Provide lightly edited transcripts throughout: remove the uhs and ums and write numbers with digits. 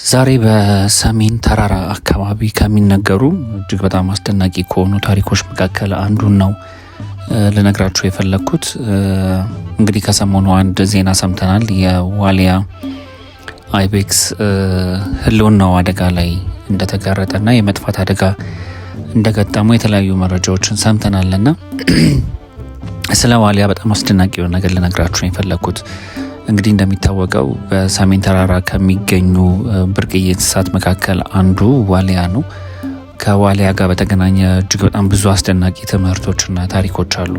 ዛሬ በሰሜን ተራራ አካባቢ ከሚነገሩ እጅግ በጣም አስደናቂ ከሆኑ ታሪኮች መካከል አንዱን ነው ልነግራችሁ የፈለግኩት። እንግዲህ ከሰሞኑ አንድ ዜና ሰምተናል። የዋሊያ አይቤክስ ሕልውናው አደጋ ላይ እንደተጋረጠና የመጥፋት አደጋ እንደገጠሙ የተለያዩ መረጃዎችን ሰምተናልና ስለ ዋሊያ በጣም አስደናቂ የሆነ ነገር ልነግራችሁ ነው የፈለግኩት። እንግዲህ እንደሚታወቀው በሰሜን ተራራ ከሚገኙ ብርቅዬ እንስሳት መካከል አንዱ ዋሊያ ነው። ከዋሊያ ጋር በተገናኘ እጅግ በጣም ብዙ አስደናቂ ትምህርቶችና ታሪኮች አሉ።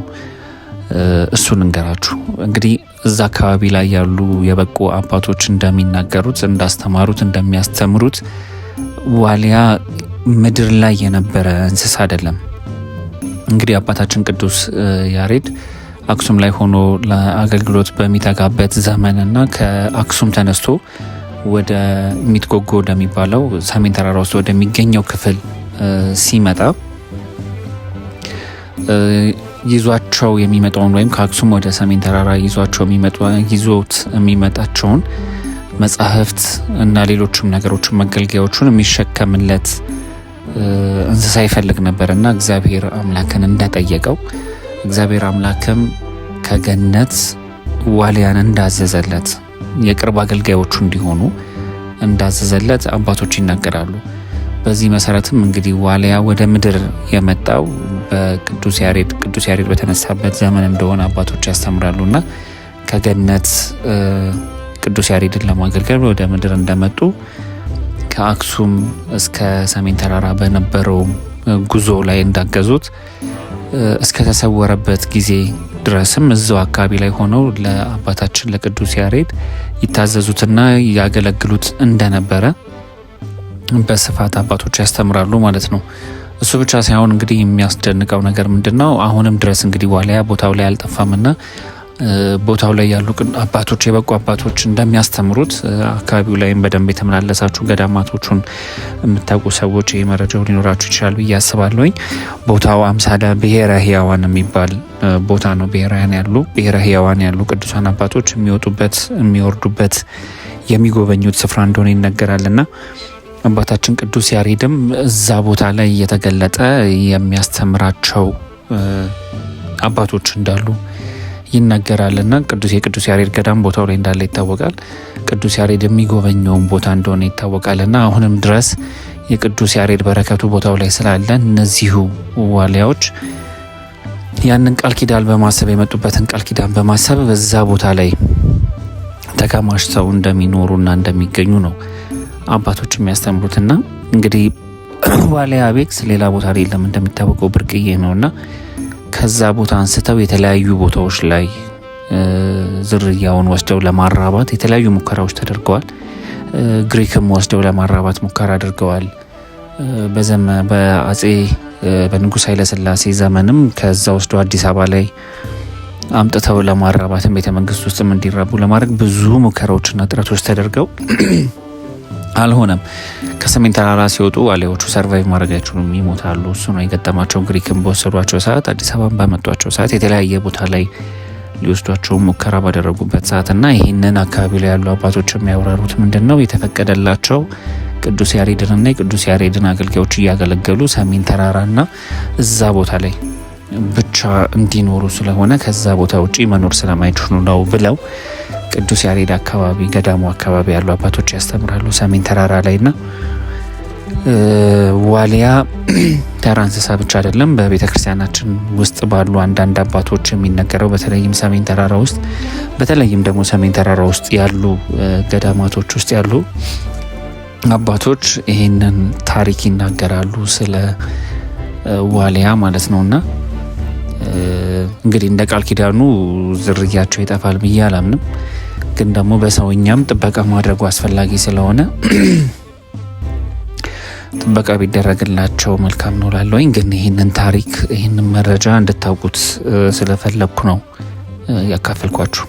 እሱን እንገራችሁ። እንግዲህ እዛ አካባቢ ላይ ያሉ የበቁ አባቶች እንደሚናገሩት፣ እንዳስተማሩት፣ እንደሚያስተምሩት ዋሊያ ምድር ላይ የነበረ እንስሳ አይደለም። እንግዲህ አባታችን ቅዱስ ያሬድ አክሱም ላይ ሆኖ ለአገልግሎት በሚተጋበት ዘመንና ከአክሱም ተነስቶ ወደ ሚትጎጎ ወደሚባለው ሰሜን ተራራ ውስጥ ወደሚገኘው ክፍል ሲመጣ ይዟቸው የሚመጣውን ወይም ከአክሱም ወደ ሰሜን ተራራ ይዟቸው ይዞት የሚመጣቸውን መጻሕፍት እና ሌሎችም ነገሮችን መገልገያዎቹን የሚሸከምለት እንስሳ ይፈልግ ነበር እና እግዚአብሔር አምላክን እንደጠየቀው እግዚአብሔር አምላክም ከገነት ዋልያን እንዳዘዘለት የቅርብ አገልጋዮቹ እንዲሆኑ እንዳዘዘለት አባቶች ይናገራሉ። በዚህ መሰረትም እንግዲህ ዋልያ ወደ ምድር የመጣው በቅዱስ ያሬድ ቅዱስ ያሬድ በተነሳበት ዘመን እንደሆነ አባቶች ያስተምራሉና ከገነት ቅዱስ ያሬድን ለማገልገል ወደ ምድር እንደመጡ ከአክሱም እስከ ሰሜን ተራራ በነበረው ጉዞ ላይ እንዳገዙት እስከተሰወረበት ጊዜ ድረስም እዛው አካባቢ ላይ ሆነው ለአባታችን ለቅዱስ ያሬድ ይታዘዙትና ያገለግሉት እንደነበረ በስፋት አባቶች ያስተምራሉ ማለት ነው። እሱ ብቻ ሳይሆን እንግዲህ የሚያስደንቀው ነገር ምንድን ነው? አሁንም ድረስ እንግዲህ ዋልያ ቦታው ላይ አልጠፋምና ቦታው ላይ ያሉ አባቶች የበቁ አባቶች እንደሚያስተምሩት አካባቢው ላይም በደንብ የተመላለሳችሁ ገዳማቶቹን የምታውቁ ሰዎች ይህ መረጃው ሊኖራችሁ ይችላል ብዬ አስባለሁኝ። ቦታው አምሳለ ብሔረ ሕያዋን የሚባል ቦታ ነው። ብሔረ ሕያዋን ያሉ ቅዱሳን አባቶች የሚወጡበት፣ የሚወርዱበት፣ የሚጎበኙት ስፍራ እንደሆነ ይነገራልና አባታችን ቅዱስ ያሬድም እዛ ቦታ ላይ እየተገለጠ የሚያስተምራቸው አባቶች እንዳሉ ይነገራልና የቅዱስ ያሬድ ገዳም ቦታው ላይ እንዳለ ይታወቃል። ቅዱስ ያሬድ የሚጎበኘውን ቦታ እንደሆነ ይታወቃልና አሁንም ድረስ የቅዱስ ያሬድ በረከቱ ቦታው ላይ ስላለ እነዚሁ ዋልያዎች ያንን ቃል ኪዳን በማሰብ የመጡበትን ቃል ኪዳን በማሰብ በዛ ቦታ ላይ ተከማችተው እንደሚኖሩና እንደሚገኙ ነው አባቶች የሚያስተምሩትና እንግዲህ ዋልያ አይቤክስ ሌላ ቦታ ላይ የለም፣ እንደሚታወቀው ብርቅዬ ነውና ከዛ ቦታ አንስተው የተለያዩ ቦታዎች ላይ ዝርያውን ወስደው ለማራባት የተለያዩ ሙከራዎች ተደርገዋል። ግሪክም ወስደው ለማራባት ሙከራ አድርገዋል። በአጼ በንጉሥ ኃይለሥላሴ ዘመንም ከዛ ወስደው አዲስ አበባ ላይ አምጥተው ለማራባትም ቤተ መንግስት ውስጥም እንዲራቡ ለማድረግ ብዙ ሙከራዎችና ጥረቶች ተደርገው አልሆነም። ከሰሜን ተራራ ሲወጡ ዋሊያዎቹ survive ማድረግ አይችሉም፣ ይሞታሉ። እሱ ነው የገጠማቸው። ግሪክን በወሰዷቸው ሰዓት፣ አዲስ አበባን ባመጧቸው ሰዓት፣ የተለያየ ቦታ ላይ ሊወስዷቸው ሙከራ ባደረጉበት ሰዓት እና ይህንን አካባቢ ላይ ያሉ አባቶች የሚያብራሩት ምንድን ነው የተፈቀደላቸው ቅዱስ ያሬድንና የቅዱስ ያሬድን አገልጋዮች እያገለገሉ ሰሜን ተራራና እዛ ቦታ ላይ ብቻ እንዲኖሩ ስለሆነ ከዛ ቦታ ውጪ መኖር ስለማይችሉ ነው ብለው ቅዱስ ያሬድ አካባቢ ገዳሙ አካባቢ ያሉ አባቶች ያስተምራሉ። ሰሜን ተራራ ላይ ና ዋሊያ ተራ እንስሳ ብቻ አይደለም። በቤተ ክርስቲያናችን ውስጥ ባሉ አንዳንድ አባቶች የሚነገረው በተለይም ሰሜን ተራራ ውስጥ በተለይም ደግሞ ሰሜን ተራራ ውስጥ ያሉ ገዳማቶች ውስጥ ያሉ አባቶች ይሄንን ታሪክ ይናገራሉ ስለ ዋሊያ ማለት ነውና እንግዲህ እንደ ቃል ኪዳኑ ዝርያቸው ይጠፋል ብዬ አላምንም። ግን ደግሞ በሰውኛም ጥበቃ ማድረጉ አስፈላጊ ስለሆነ ጥበቃ ቢደረግላቸው መልካም ነው እላለሁኝ። ግን ይህንን ታሪክ ይህንን መረጃ እንድታውቁት ስለፈለግኩ ነው ያካፈልኳችሁ።